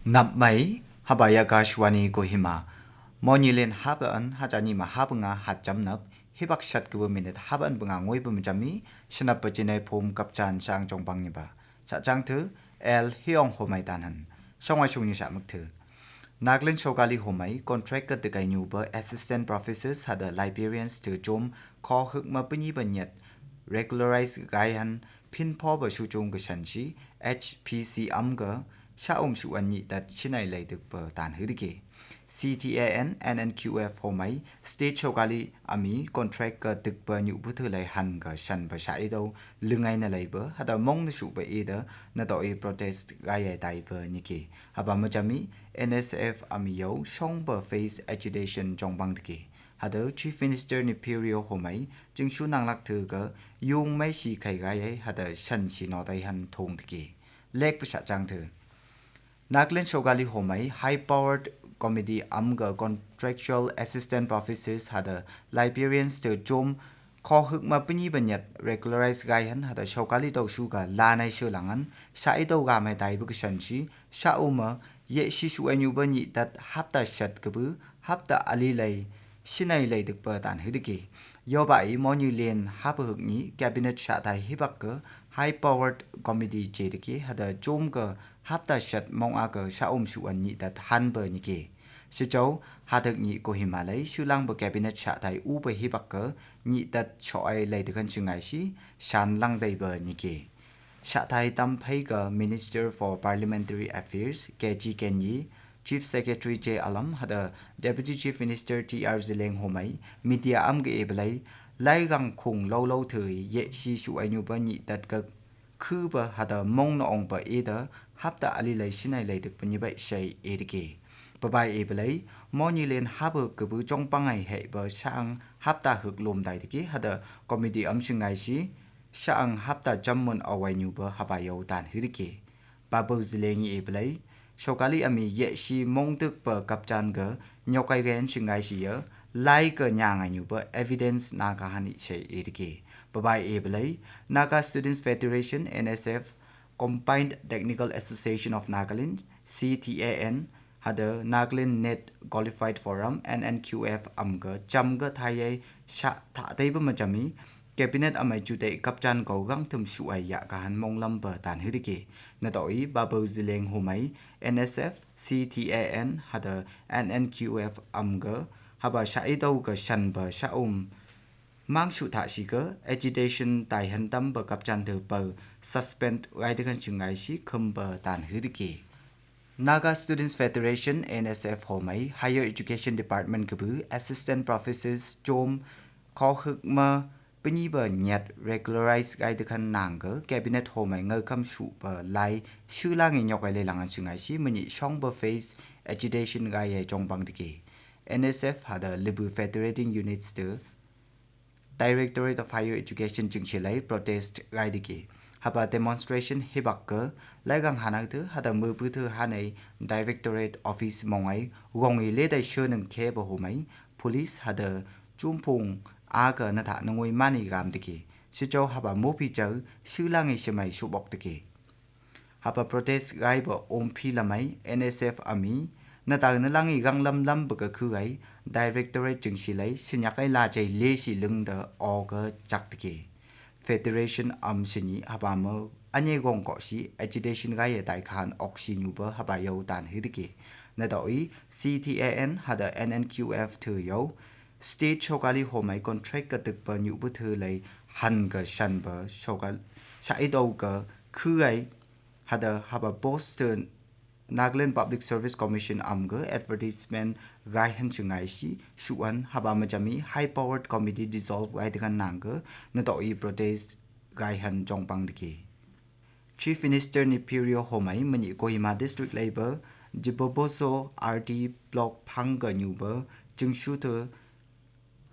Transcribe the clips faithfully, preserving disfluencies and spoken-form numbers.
Napmei, hapa Akashvani Kohima. Monilin hapa an, haja ni ma hapa nga hat jamnap, hibak shat kaba minit hapa an ba nga ngoi ba majam mi, shanap ba jinai phom kapchan shang jongbang ni ba. Sa jang thu, L Hiong Homai tan han. Shongwai shong ni sa mak thu. Nagaland shokali homai, contract ka dekai nyu ba assistant professors hada librarians thu jom ko huk ma pini ba nyat regularize gai han pin po ba shu jong ka shan shi H P C am ga sha um shu an ni dat shinai lai duk ba tan hu dike. C T A N, N N Q F homai, state shokali ami contract ka duk ba nyu bu thu lai han ga shan ba sha i dau lungai na lai ba, hada mong na shu ba i da na dau i protest gai ai tai ba ni ke. Haba majam mi, N S F ami yau, shong ba face agitation jongbang dike. Hada Chief Minister Neiphiu Rio homai, jing shu nang lak thu ga, yung mai shi kai gai ai, hada shan shi no tai han thong dike. Lek ba sa jang thu. Nagaland shokali homai, high powered committee am ga contractual assistant professors hada librarians thu jom ko huk ma pini ba nyat regularize gai han hada shokali dau shu ga lanai shu lang an sha i dau ga mai tai ba ka shan shi sha u ma ye shi shu ai nyu ba ni dat hapta shat ka bu hapta ali lai shinai lai duk ba tan hu dike. Yo ba i Monilin hapa huk ni cabinet sha tai hibak ka high powered committee je dike hada jom ka hapta shat mong a ka sha um shu an ni dat han ba ni ke. Shi jau, hadak ni Kohima lai, shu lang ba cabinet sha tai u ba hibak ka, ni dat sho ai lai duk han shingai shi, shan lang dai ba ni ke. Sha tai tam phai ka Minister for Parliamentary Affairs, K G Kenyi, Chief Secretary J Alam, hada Deputy Chief Minister T R Zeliang homai, media am ga e ba lai, lai gang khung lau lau thu ye shi shu ai nyu ba ni dat ka khu ba hada mong na ong ba e da hapta ali lai shinai lai duk ba ni ba shai e dike. Ba bai e ba lai, Monilin hapa ka bu jongbang ai hei ba sha ang hapta huk lom dai dike hada committee am shingai shi, sha ang hapta jam mun a wai nyu ba hapa yau tan hu dike. Babu Zeliang e ba lai, shokali ami ye shi mong duk ba kapchan ga, nyokai gen shingai shi ya, lai ka nyang ai nyu ba evidence na ka han i shai e dike. Ba bai e ba lai, Naga Students Federation, N S F, Combined Technical Association of Nagaland, C T A N, hada Nagaland Net Qualified Forum, N N Q F am ga, jam ga thai ai sha tha tai ba majam mi, cabinet amai ju tai kapchan kau gang thum shu ai ya ka han mong lam ba tan hu dike. Na dau i Babu Zeliang homai, N S F, C T A N, hada N N Q F am ga, haba sha i dau ka shan ba sha um mang shu tha shi ka, agitation tai han tam ba kapchan thu ba suspend gai duk han shingai shi khum ba tan hu dike. Naga Students Federation, N S F homai, Higher Education Department ka bu, Assistant Professors, jom, ko huk ma, pini ba nyat regularize gai duk han nang ga, Cabinet homai ngal kam shu ba lai, shu lang i nyok ai lai lang an shingai shi, mani shong ba face, agitation gai ai jongbang dike. N S F hada libu federating units thu, Directorate of Higher Education jing shi lai protest gai dike. Haba demonstration hibak ka, lai gang hanang thu, hada mubu thu hanai Directorate Office mong ai, gong i le dai shu nung ke ba homai, police hada jumphung a ka na tha nung oi mani gam dike. Shi jau haba mupi jau, shu lang i shimai shu bok dike. Haba protest gai ba om phi lamai, N S F ami, na tau na lang i gang lam lam ba ka khu gai, Directorate jing shi lai, shinyak ai la jai le shi lung da o ka jak dike. Federation am shini, haba ma, anye gong ko shi, agitation gai e tai khan ok shi nyu ba, haba yau tan hu dike. Na dau i, C T A N, hada N N Q F thu yau, State shokali homai contract ka duk ba nyu bu thu lai han ka shan ba shokal sha i dau ka khu gai hada haba post Nagaland Public Service Commission am ka advertisement gai han shingai shi shu an haba majam mi high powered committee dissolve gai duk han nang ka na dau i protest gai han jongbang dike. Chief Minister Neiphiu Rio homai mani Kohima District lai ba, Jibobozo R D Block phang ka nyu ba, jing shu thu,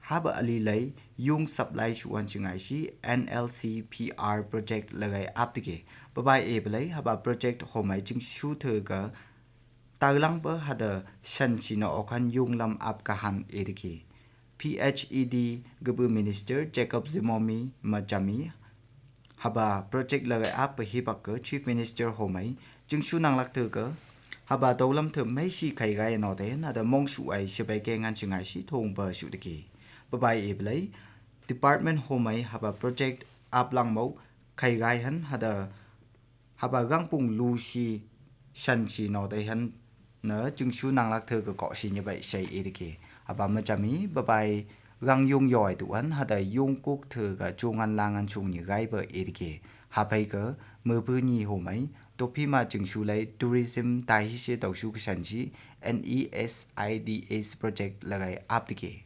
haba ali lai, yung supply shu an shingai shi, N L C P R project lagai ap dike. Ba bai e ba lai, haba project homai jing shu thu ka, tau lang ba hada shan shi na ok han yung lam ap ka han e dike. P H E D gaba Minister Jacob Shimomyi machami, haba project lagai ap ba hipak ga Chief Minister homai, jingshu nanglak thei ga, haba dau lam thei mai si khai gai no te, hada mongshu ai sibai keng an singai si thong ba shu diki. Babai e blai, department homai haba project ap lang mau, khai gai han, hada haba gangpung lu si, san si no te han, na jingshu nanglak thei ga ko si nyi bai sai e diki. Haba machami, babai, gang yung yoi tu an, hada yung kuk thei ga chung an lang an chung nyi gai ba e diki. Hapai ga, mepu nyi homai, topi ma jingshu lai tourism tai hi si tau shu ga san si, N E S I D S project lagai ap diki.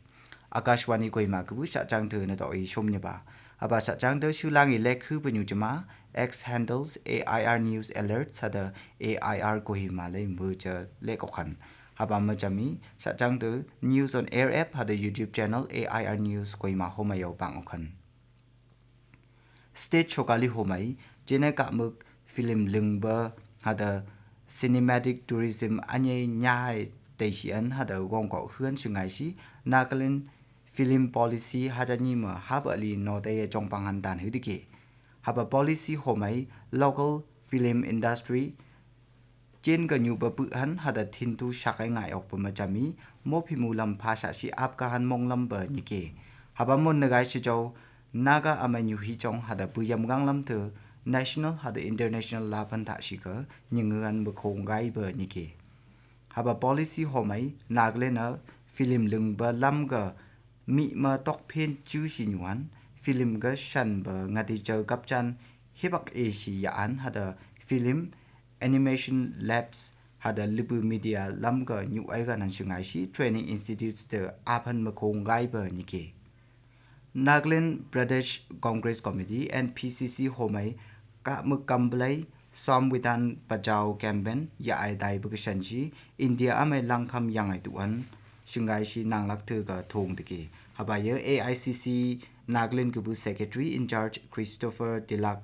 Akashvani Kohima gabu sachang thei na tau i som nyi ba. Haba sachang thei shu lang i lek hu ba nyu jima, X handles A I R News Alerts hada A I R Kohima lai mu ja lek okhan. Haba machami, sachang thei News on Air app hada YouTube channel A I R News Kohima homai yau bang okhan. State sokali homai, jene ka muk film lungba, hada cinematic tourism anye nyai tei si an, hada gong ko huan singai si, Nagaland film policy haja nyi ma haba li no te ye jong pang han dan hu diki. Haba policy homai, local film industry, Chin ka nyu ba pu han hada thin tu sakai ngai ok ba machami, mo phi mu lam pha sa si ap ka han mong lam ba nyi ke. Haba mon na gai si jau, Naga amai nyu hi jong hada pu yam gang lam thei, national hada international la phan tha si ka, nyi ngan ba khong gai ba nyi ke. Haba policy homai, Nagaland a film lungba lam ga, mi ma tok phen chu si nyu han, film ga san ba ngati jau gap chan, hibak e si ya an hada film animation labs hada libu media lam ga nyu ai ga nan singai si training institutes te aphan ma khong gai ba nyi ke. Nagaland Pradesh Congress Committee, N P C C homai ka muk kam blai Samvidhan Bachao campaign ya ai dai ba ka san si India amai langkham yang ai tu an singai si nanglak thei ga thong diki. Haba ye A I C C Nagaland gabu secretary in charge Christopher Tilak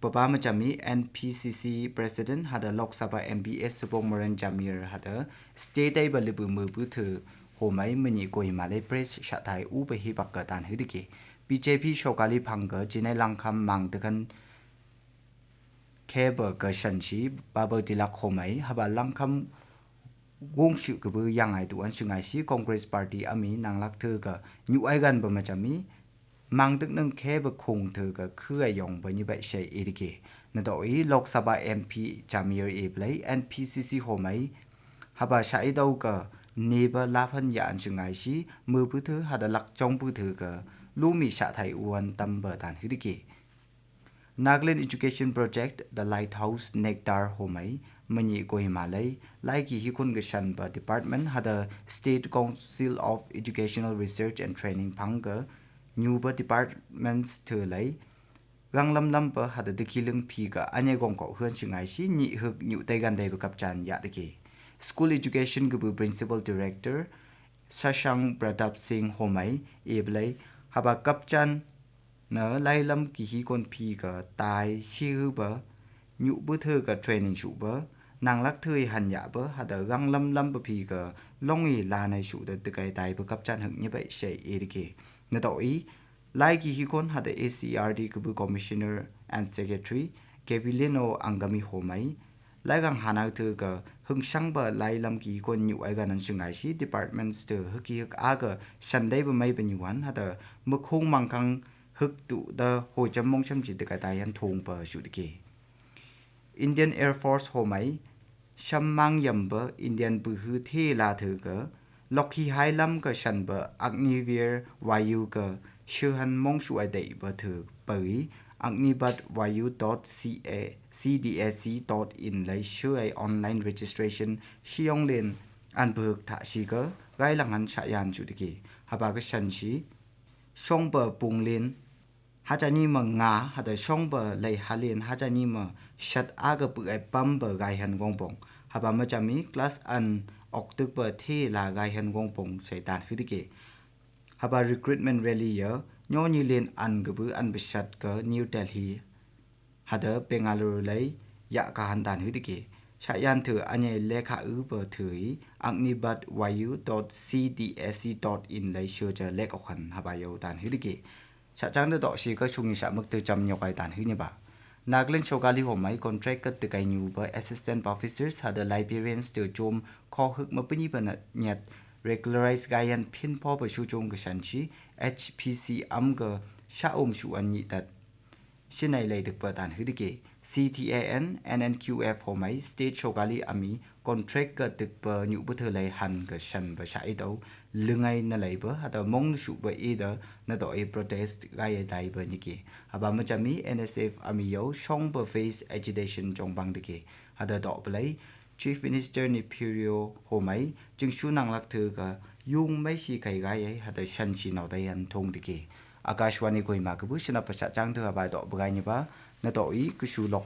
Papa machami N P C C President hada Lok Sabha M P S Supongmoran Jamir hada state ai ba libu mepu thei homai mani Kohima lai press shatai u ba hibak ka tan hu diki. B J P sokali phang ga jinai langkham mang tekan khe ba ka san si Baba Tilak homai haba langkham gong si gabu yang ai tu an singai si Congress Party ami nanglak thei ga nyu ai gan ba machami Mang dik nang khe ba khung thei ka khu a yong ba nyi bai shai i diki. Na do i Lok Sabha M P Jamir i blai N P C C homai. Haba sha i dau ka ne ba la phan ya an singai si, mu bu thei hada lak chong bu thei ka, lu mi sha thai uan tam ba tan hi diki. Nagaland Education Project, The Lighthouse Nectar homai, mani Kohima lai, lai ki hi kun ka shan ba department hada State Council of Educational Research and Training phang ka, nyu ba departments thei lai, gang lam lam ba hada diki lung phi ka anya gong ko huan singai si nyi huk nyu tai gan dai ba kap chan ya diki. School Education ka bu Principal Director, Shashank Pratap Singh homai, e blai, haba kap chan na lai lam ki hi kon phi ka tai si hu ba, nyu bu thei ka training shu ba, nang lak thei han ya ba, hada gang lam lam ba phi ka long i la nai shu da dkai tai ba kap chan huk nyi bai shai e diki. Na do i, lai ki hi kon hada A C R D ka bu Commissioner and Secretary, Kevilino Angami homai, lai gang hanau thei ka hung shang ba lai lam ki kon nyu ai ga nan singai si departments thei huk ki huk a ga shan dai ba mai ba nyu wan hada ma khung mang kang huk tu da ho cham mong cham si dkai tai han thong ba shu diki. Indian Air Force homai, sham mang yam ba Indian bu hu thei la thei ka, lok hi hai lam ka shan ba Agniveer Vayu ka, shu han mong shu ai dai ba thei ba i, Agnipath Vayu dot C A, C D A C dot in lai shu ai online registration si yong len an bu huk tha si ka, gai lang han sha yan shu diki. Haba ka shan si, shong ba pung len, haja nyi ma nga, hada shong ba lai ha len, haja nyi ma shat a ga bu ai pam ba gai han gong bong. Haba ma chami class an ok tuk ba thei la gai han gong bong sai tan hu diki. Haba recruitment rally ya, nyo nyi len an ga bu an ba shat ka New Delhi, hada Bengaluru lai ya ka han tan hu diki. shahyan thü anye lekha üpa thü i agnibath vayu dot C D S C dot in lei sho ja lek okhan haba yau tan hidiki. Shahchang da dok shi ka shung i shah muk thü cham nyok ai tan hini ba. Nagaland shokali homai contract ka tü kai nyu ba assistant professors hada librarians thü chom kho huk ma pini ba na nyat regularize gayan phin pho ba shu chong ka shan shi H P C am ka sha um shu an nyi tat. Shinai lei dikpa tan hidiki. C T A N, N N Q F homai state shokali ami contract ka dikpa nyu ba thü lei han ka shan ba sha i dau. Lingai na lei ba hada mong na shu ba i da na do i protest gai dai ba niki. Haba ma chami N S F ami yau shong ba face agitation chong bang diki. Hada do ba lei Chief Minister Neiphiu Rio homai jingshu nanglak thü ka yung mai shi kai gai ai hada shan shi nau dai an thong diki. Akashvani Kohima kabu shanap ba shahchang thü haba do ba gai ni ba na do i kushu lok